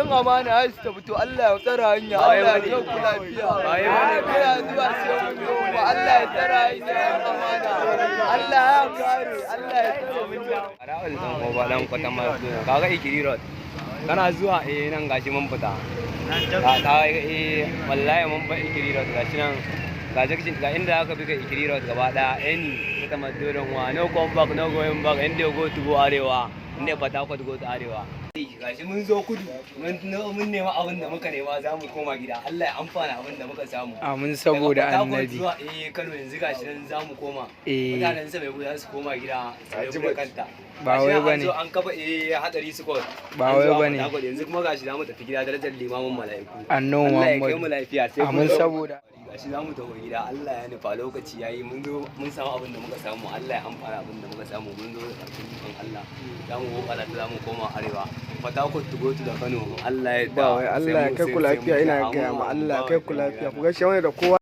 Yan amana ya su tafi. To, Allah ya tsara hanya, Allah ya kai ku lafiya. Muna zuwa sai mun zo ba. Allah ya tsara hanya, yan amana. Allah ya kare, Allah ya tsare mu. Ra'ul dan ko dan kwata ma kaga Ikiri Road. Kana zuwa nan, gashi mun fita. Ka wallahi mun ba Ikiri Road, gashi nan ga junction, ga inda aka bi ga Ikiri Road gaba daya. Any ta madoron wa, no come back, no going back. Inda go to go arewa, inda Port Harcourt go to arewa. Gashi mun zo kudu, mun nema abin da muka nema, za mu koma gida. Allah ya amfana abin da muka samu. Amin saboda Daga Port Harcourt Annabi. zuwa Kano, yanzu gashi nan za mu koma. Mutanen sa mai za su koma gida sai da kanta. Ba Gashi wai nan an bane. zo an kafa hadari squad. Ba An wai zo a bane. Port Harcourt, yanzu kuma gashi za mu tafi gida, darajar limamin mala'iku. Annabi Allah ya kai mu Muhammadu. lafiya sai Amin kun zo. saboda Gashi za mu tafi gida, Allah ya nufa lokaci yayi, mun zo mun samu abin da muka samu. Allah ya amfana abin da muka samu. Mun zo da ƙarfin ikon Allah, za mu kokara, za mu koma arewa, Port Harcourt to go to da Kano, Allah ya Ba wai, Allah ya kai ku lafiya. Ina gaya ma, Allah ya kai ku lafiya. Ku gaishe wani da kowa.